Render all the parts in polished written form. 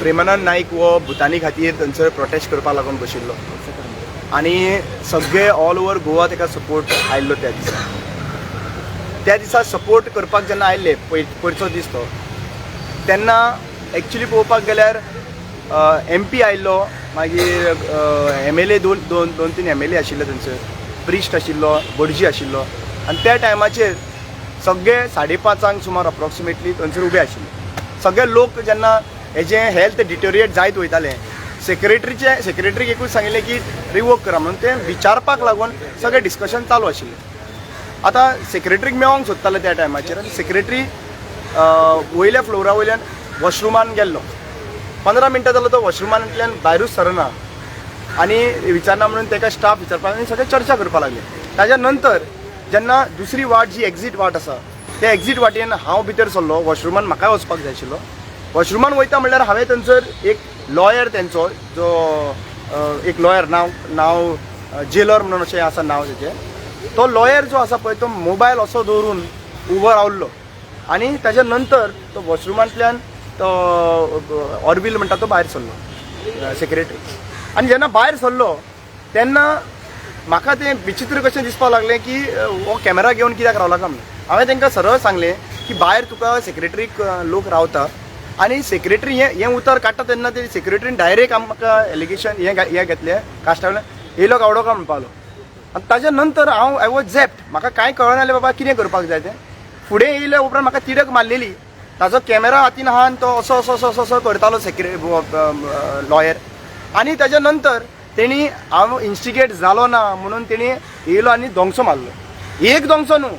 प्रेमानंद नाईक हो भुतानी खातीर थंयसर प्रोटेस्ट करपाक लागून बशिल्लो आनी सगळे ऑल ओवर गोवा ताका सपोर्ट आयिल्लो त्या दिसा. त्या दिसा सपोर्ट करपाक जेन्ना आयिल्ले पयरचो दीस तो, तेन्ना एक्चुली पळोवपाक गेल्यार एमपी आयिल्लो, मागीर एमएलए, दोन दोन दोन तीन एमएलए आशिल्ले थंयसर, प्रिस्ट आशिल्लो, भटजी आशिल्लो आनी त्या टायमाचेर सगळे 5:30 सुमार अप्रॉक्सिमेटली थंयसर उबे आशिल्ले सगळे लोक. जेन्ना हेजें हेल्थ डिटोरिएट जायत वयतालें, सेक्रेटरीक एकूच सांगिल्लें की रिवोक करा म्हणून. तें विचारपाक लागून सगळें डिस्कशन चालू आशिल्लें. आतां सेक्रेटरीक मेळोंक सोदताले त्या टायमाचेर आनी सेक्रेटरी वयल्या फ्लोरा वयल्यान वॉशरुमान गेल्लो. 15 मिनटां जालो तो वॉशरुमांतल्यान भायरूच सरना आनी विचारना म्हणून ताका स्टाफ विचारपाक आनी सगळे चर्चा करपाक लागले. ताज्या नंतर जेन्ना दुसरी वाट, जी एक्झीट वाट आसा, त्या एक्झीट वाटेन हांव भितर सरलो. वॉशरुमान म्हाकाय वचपाक जाय आशिल्लो. वॉशरुमान वयता म्हणल्यार हांवें थंयसर एक लॉयर तेंचो जो एक लॉयर, नांव नांव जेलर म्हणून अशें आसा नांव तेचें, तो लॉयर जो आसा पळय, तो मोबायल असो दवरून उबो रावल्लो आनी ताच्या नंतर तो वॉशरुमांतल्यान तो ऑर्विल म्हणटा तो भायर सरलो सेक्रेटरी. आनी जेन्ना भायर सरलो तेन्ना म्हाका तें विचित्र कशें दिसपाक लागलें की हो कॅमेरा घेवन कित्याक रावला काय म्हणून. हांवें तांकां सरळ सांगलें की भायर तुका सेक्रेटरीक लोक रावता आनी सेक्रेटरी हें हें उतर काडटा तेन्ना ते सेक्रेटरीन डायरेक्ट आमकां एलिगेशन हें हें घेतलें, कास्टा वयल्यान येयलो गावडो काय म्हणपाक लागलो. आनी ताच्या नंतर हांव, I was झॅप्ड. म्हाका कांय कळना जालें बाबा, कितें करपाक जाय तें. फुडें येयल्या उपरांत म्हाका तिडक मारलेली. ताजो कॅमेरा हातीन आहा आनी तो असो असो असो असो असो करतालो सेक्रे लॉयर. आनी ताच्या नंतर तेणी, हांव इन्स्टिगेट जालो ना म्हणून तेणी येयलो आनी धोंगसो मारलो. एक धोंगसो न्हू,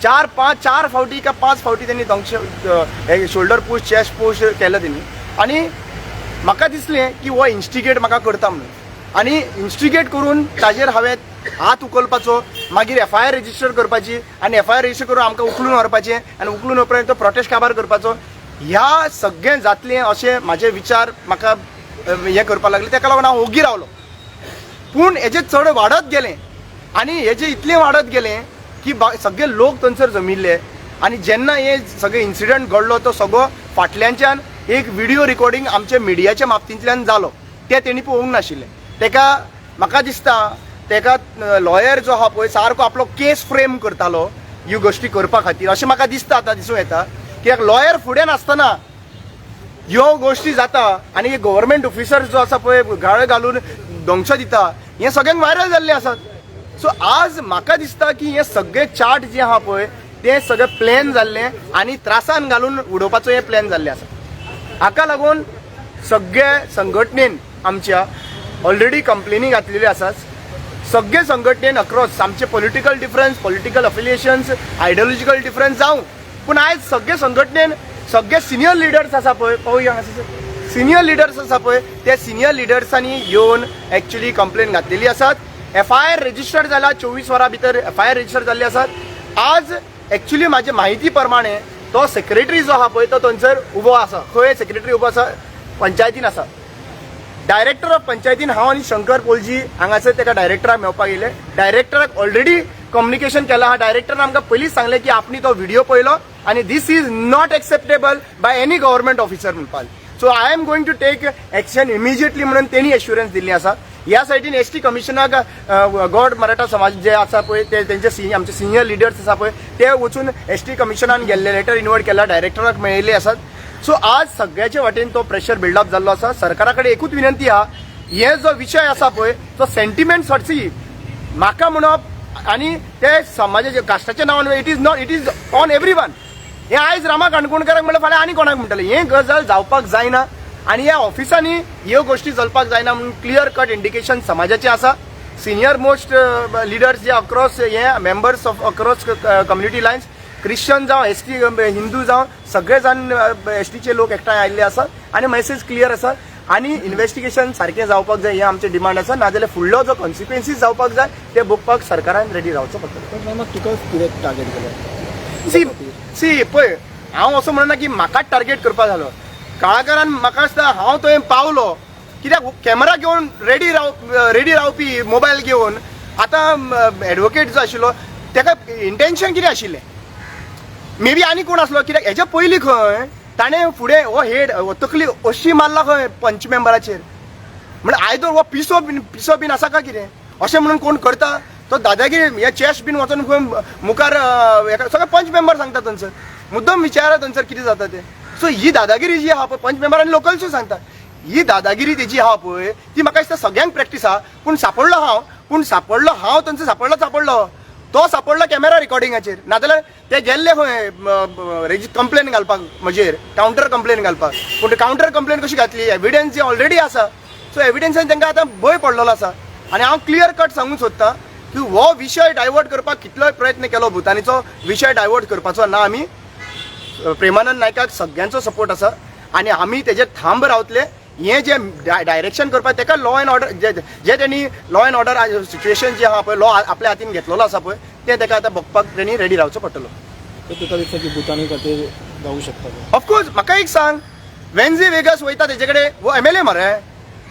चार पांच, चार फावटी का पांच फावटी तेणी धोंगशे, शोल्डर पूश, चेस्ट पूश केलो तेणी. आनी म्हाका दिसलें की हो इन्स्टिगेट म्हाका करता म्हणून. आनी इन्स्टिगेट करून ताजेर हांवें हात उखलपाचो, मागीर एफआयआर रजिस्टर करपाची आनी एफआयआर रजिस्टर करून आमकां उखलून व्हरपाचें आनी उखलून उपरांत तो प्रोटेस्ट काबार करपाचो, ह्या सगळें जातलें अशें म्हाजे विचार म्हाका हें करपाक लागले. ताका लागून हांव ओगी रावलो. पूण हेजें चड वाडत गेलें आनी हेजें इतलें वाडत गेलें की सगळे लोक थंयसर जमिल्ले. आनी जेन्ना हे सगळे इन्सिडंट घडलो, तो सगळो फाटल्यानच्यान एक व्हिडिओ रिकॉर्डिंग आमच्या मिडियाच्या बाबतींतल्यान जालो, तें तेणी पळोवंक नाशिल्लें. तेका म्हाका दिसता, तेका लॉयर जो आहा पळय, सारको आपलो केस फ्रेम करतालो ह्यो गोश्टी करपा खातीर, अशें म्हाका दिसता. आतां दिसूं येता, कित्याक लॉयर फुडें नासतना ह्यो गोश्टी जाता आनी गव्हर्मेंट ऑफिसर जो आसा पळय, गाळ घालून धोंगशो दिता, हें सगळ्यांक व्हायरल जाल्लें आसात. सो आज म्हाका दिसता की हे सगळे चार्ट जे आहा पळय, ते सगळे प्लॅन जाल्ले आनी त्रासान घालून उडोवपाचो हे प्लॅन जाल्ले आसा. हाका लागून सगळे संघटनेन आमच्या ऑलरेडी कंप्लेनी घातलेल्यो आसात. सगळे संघटनेन अक्रॉस आमचे political difference, political affiliations, ideological difference जावं, पूण आयज सगळे संघटनेन सगळे सिनियर लिडर्स आसा पळय, पळोवया हांगासर सिनियर लिडर्स आसा पळय, त्या सिनियर लिडर्सांनी येवन एक्चुली कंप्लेन घातलेली आसात. एफआयआर रजिस्टर जाला. 24 वरां भितर एफआयआर रजिस्टर जाल्ली आसात. आज एक्चुली म्हाजे म्हायती प्रमाणे तो सेक्रेटरी जो आहा पळय, तो थंयसर उबो आसा. खंय सेक्रेटरी उबो आसा? पंचायतीन आसा. डायरेक्टर ऑफ पंचायतीन हांव आनी शंकर पोलजी हांगासर तेका डायरेक्टराक मेळपाक येयले. डायरेक्टराक ऑलरेडी कम्युनिकेशन केलां आहा. डायरेक्टरान आमकां पयलींच सांगलें की आपणी तो व्हिडिओ पळयलो आनी this is not acceptable by any government officer म्हणपाक. So I am going to take action immediately म्हणून तेणी एश्युरन्स दिल्ली आसा. ह्या सायडीन एसटी कमिशनाक गौड मराठा समाज जे आसा पळय, ते तेंचे आमचे सिनियर लिडर्स आसा पळय, ते वचून एसटी कमिशनान गेल्ले, लेटर इन्वर्ट केला, डायरेक्टराक मेळिल्ले आसात. सो आज सगळ्याचे वाटेन तो प्रेशर बिल्डअप जाल्लो आसा. सरकारा कडेन एकूच विनंती आहा, हे जो विशय आसा पळय, तो सेंटिमेंट सटसी म्हाका म्हणप आनी ते समाजाचे कास्टाच्या नांवान, it is not, it is on everyone. हे आयज रामा काणकोणकाराक म्हणल्यार फाल्यां आनी कोणाक म्हणटले. हे गजाल जावपाक जायना आनी ह्या ऑफिसांनी ह्यो गोश्टी चलपाक जायना म्हणून क्लियर कट इंडिकेशन समाजाचें आसा. सिनियर मोस्ट लिडर्स जे अक्रॉस हे members of across community lines, Christian जावं, एसटी, हिंदू जावं, सगळे जाण एसटीचे लोक एकठांय आयिल्ले आसा आनी मेसेज क्लियर आसा. आनी इन्व्हेस्टिगेशन सारकें जावपाक जाय, हें आमचें डिमांड आसा. नाजाल्यार फुडलो जो कॉन्सिक्वेन्सीस जावपाक जाय, ते भोगपाक सरकारान रेडी रावचो पडटलें. पण मामा, तुका कित्याक टार्गेट केलें? सी सी पळय, हांव असो म्हणना की म्हाकाच टार्गेट करपा जालो काळाकारान. म्हाका दिसता हांव थंय पावलो कित्याक कॅमेरा घेवन रेडी रावपी मोबायल घेवन. आतां एडवोकेट जो आशिल्लो, तेका इंटेन्शन कितें आशिल्लें, मे बी आनी कोण आसलो, कित्याक हेच्या पयलीं खंय ताणें फुडें हो हेड हो तकली अशी मारला खंय पंच मेंबराचेर. म्हणजे आयदोर हो पिसो बीन, पिसो बीन आसा काय कितें अशें म्हणून कोण करता? तो दादागिरी हे चेस्ट बीन वचोन खंय मुखार हेका सगळे पंच मेंबर सांगता थंयसर, मुद्दम विचारा थंयसर कितें जाता तें. सो ही दादागिरी जी आहा पळय, पंच मेंबर आनी लोकल्सूय सांगता, ही दादागिरी तेजी आहा पळय, ती म्हाका दिसता सगळ्यांक प्रॅक्टीस आहा. पूण सापडलो हांव, पूण सापडलो हांव थंयसर, सापडलो सापडलो तो सापडलो कॅमेरा रिकॉर्डिंगाचेर. नाजाल्यार ते गेल्ले खंय कंप्लेन घालपाक म्हजेर, कावंटर कंप्लेन घालपाक. पूण कावंटर कंप्लेन कशी घातली? एविडन्स जी ऑलरेडी आसा, सो एविडन्सान तांकां आतां भंय पडलेलो आसा. आनी हांव क्लियर कट सांगूंक सोदतां की हो विशय डायवर्ट करपाक कितलोय प्रयत्न केलो, भुतानीचो विशय डायवर्ट करपाचो ना. आमी प्रेमानंद नायकाक सगळ्यांचो सपोर्ट आसा आनी आमी तेजेर थांब रावतले. हे जे डायरेक्शन करपाक तेका लॉ एंड ऑर्डर जे जे तेणी लॉ एंड ऑर्डर सिच्युएशन जे आहा पळय, लॉ आपल्या हातीन घेतलेलो आसा पळय, तें तेका आतां बघपाक तेणी रेडी रावचो पडटलो. तर तुका दिसता की भुतानी खातीर जावूं शकता तें? ऑफकोर्स. म्हाका एक सांग, वेन्झी वेगस वयता तेजे कडेन, हो एमएलए मरे,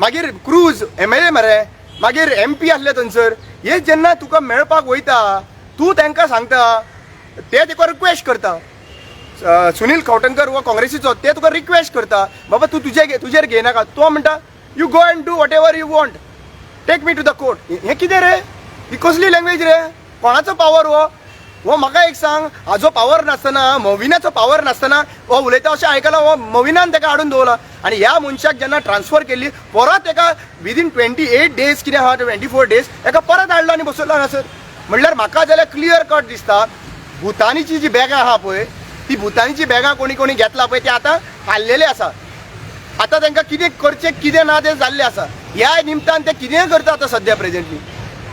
मागीर क्रूज एमएलए मरे, मागीर एमपी आसले थंयसर. हे जेन्ना तुका मेळपाक वयता, तूं तांकां सांगता, ते तुका रिक्वेस्ट करता. सुनील खवटणकर हो काँग्रेसीचो, ते तुका रिक्वेस्ट करता, बाबा तूं तुजे तुजेर घेयनाका. तो म्हणटा, "You go and do whatever you want, take me to the court." हें कितें रे? ही कसली लँग्वेज रे? कोणाचो पावर हो हो म्हाका एक सांग, हाजो पावर नासतना, मोविनाचो पावर नासतना हो उलयता अशें आयकलां. हो मोविनान ताका हाडून दवरला आनी ह्या मनशाक जेन्ना ट्रान्सफर केल्ली, परत ताका विदीन 28 डेज कितें आहा, 24 डेज ताका परत हाडलो आनी बसयलो हांगासर. म्हणल्यार म्हाका जाल्यार क्लियर कट दिसता, भुतानीची जी बॅगां आहा पळय, ती भुतानीची बॅगां कोणी कोणी घेतला पळय, ते आतां हाल्लेले आसा. आतां तांकां कितें करचें कितें ना तें जाल्लें आसा. ह्या निमतान ते कितेंय करता आतां सद्या प्रेजेंटली.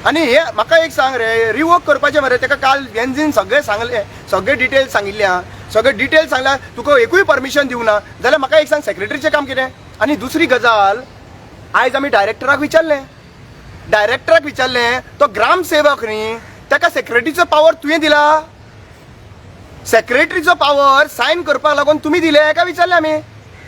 आनी हे म्हाका एक सांग रे, रिवोक करपाचें मरे ताका. काल वेन्झीन सगळें सांगलें, सगळे डिटेल्स सांगिल्ले आहा, सगळे डिटेल्स सांगल्या. तुका एकूय परमिशन दिवना जाल्यार म्हाका एक सांग, सेक्रेटरीचें काम कितें? आनी दुसरी गजाल, आयज आमी डायरेक्टराक विचारलें, डायरेक्टराक विचारलें, तो ग्रामसेवक न्ही, ताका सेक्रेटरीचो पावर तुवें दिला? सेक्रेटरीचो पावर सायन करपाक लागून तुमी दिले काय विचारलें आमी.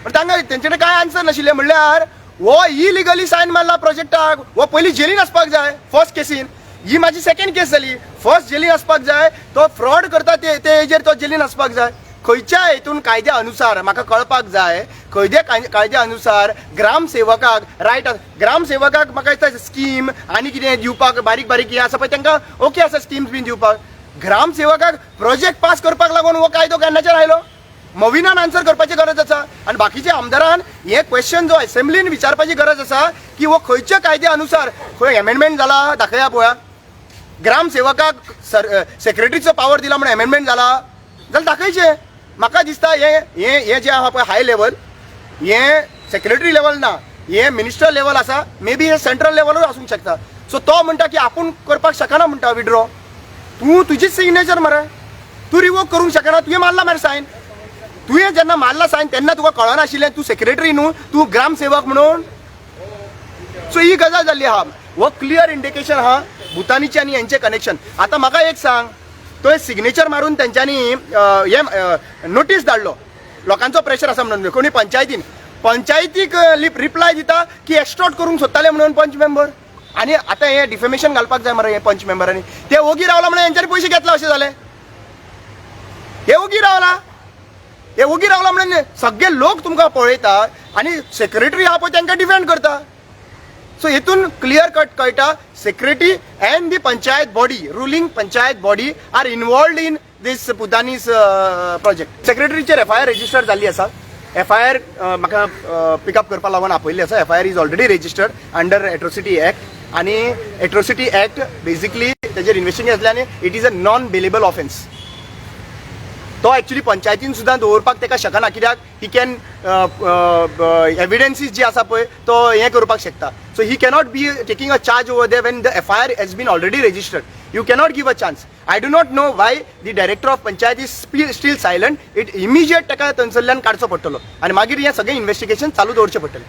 पण तांकां तेंचे कडेन काय आन्सर नाशिल्लें. म्हणल्यार हो इलिगली सायन मारला प्रोजेक्टाक, हो पयलीं जेलीन आसपाक जाय फर्स्ट केसीन. ही माझी सेकंड केस जाली. फर्स्ट जेलीन आसपाक जाय. तो फ्रॉड करता ते ते हेजेर तो जेलीन आसपाक जाय. खंयच्या हेतून कायद्या अनुसार म्हाका कळपाक जाय, खंयच्या कायद्या अनुसार ग्रामसेवकाक रायट? ग्रामसेवकाक म्हाका दिसता स्कीम आनी कितें दिवपाक बारीक बारीक हें आसा पळय, तांकां ओके आसा स्किम्स बीन दिवपाक. ग्रामसेवकाक प्रोजेक्ट पास करपाक लागून हो कायदो केन्नाच्यान आयलो? मोविनान आन्सर करपाची गरज आसा आनी बाकीच्या आमदारान हे क्वेश्चन जो असेंब्लीन विचारपाची गरज आसा की हो खंयच्या कायद्या अनुसार, खंय एमेंडमेंट जाला दाखया पळोवया. ग्रामसेवकाक सर सेक्रेटरीचो पावर दिला म्हणून एमेंडमेंट जाला जाल्यार दाखयचें. म्हाका दिसता हे हे हे जे आहा पळय हाय लेवल, हे सेक्रेटरी लेवल ना, हे मिनिस्टर लेवल आसा. मे बी हे सेंट्रल लेवलूय आसूंक शकता. सो तो म्हणटा की आपूण करपाक शकना म्हणटा विड्रॉ. तूं तुजीच सिग्नेचर मरे, तूं रिवोक करूंक शकना. तुवें मारला मरे सायन. तुवें जेन्ना मारला सायन तेन्ना तुका कळनाशिल्लें तूं सेक्रेटरी न्हू, तूं ग्रामसेवक म्हणून? सो ही गजाल जाल्ली आहा. हो क्लियर इंडिकेशन आहा भुतानीचे आनी हेंचें कनेक्शन. आतां म्हाका एक सांग, तो सिग्नेचर मारून तेंच्यांनी हे नोटीस धाडलो, लोकांचो प्रेशर आसा म्हणून कोणी पंचायतीन, पंचायतीक रिप्लाय दिता की एक्स्ट्रॉट करूंक सोदताले म्हणून पंच मेंबर. आनी आतां हे डिफेमेशन घालपाक जाय मरे हे पंच मेंबरांनी. ते ओगी रावला म्हणून हेंच्यांनी पयशे घेतला अशें जालें. हे ओगी रावला, हे ओगी रावला म्हणून सगळे लोक तुमकां पळयता आनी सेक्रेटरी आहा पळय तांकां डिफेंड करता. सो हेतून क्लियर कट कळटा, secretary and the panchayat body, ruling panchayat body are involved in this Bhutani's project. सेक्रेटरीचेर FIR register जाल्ली आसा. एफआयआर म्हाका पिकअप करपाक लागून आपयल्ली आसा. FIR is already registered under Atrocity Act आनी एट्रोसिटी एक्ट बेसिकली तेजेर इन्वेस्टिगेशन जातलें आनी it is a non bailable offence. तो एक्चुली पंचायतीन सुद्दां दवरपाक ताका शकना, कित्याक he can evidences जी आसा पळय, तो हें करपाक शकता. So he cannot be taking a charge over they when the FIR has been already registered. You cannot give a chance. I do not know why the director of panchayat is still silent. It immediate ताका थंयसरल्यान काडचो पडटलो आनी मागीर हें सगळें investigation चालू दवरचें पडटलें.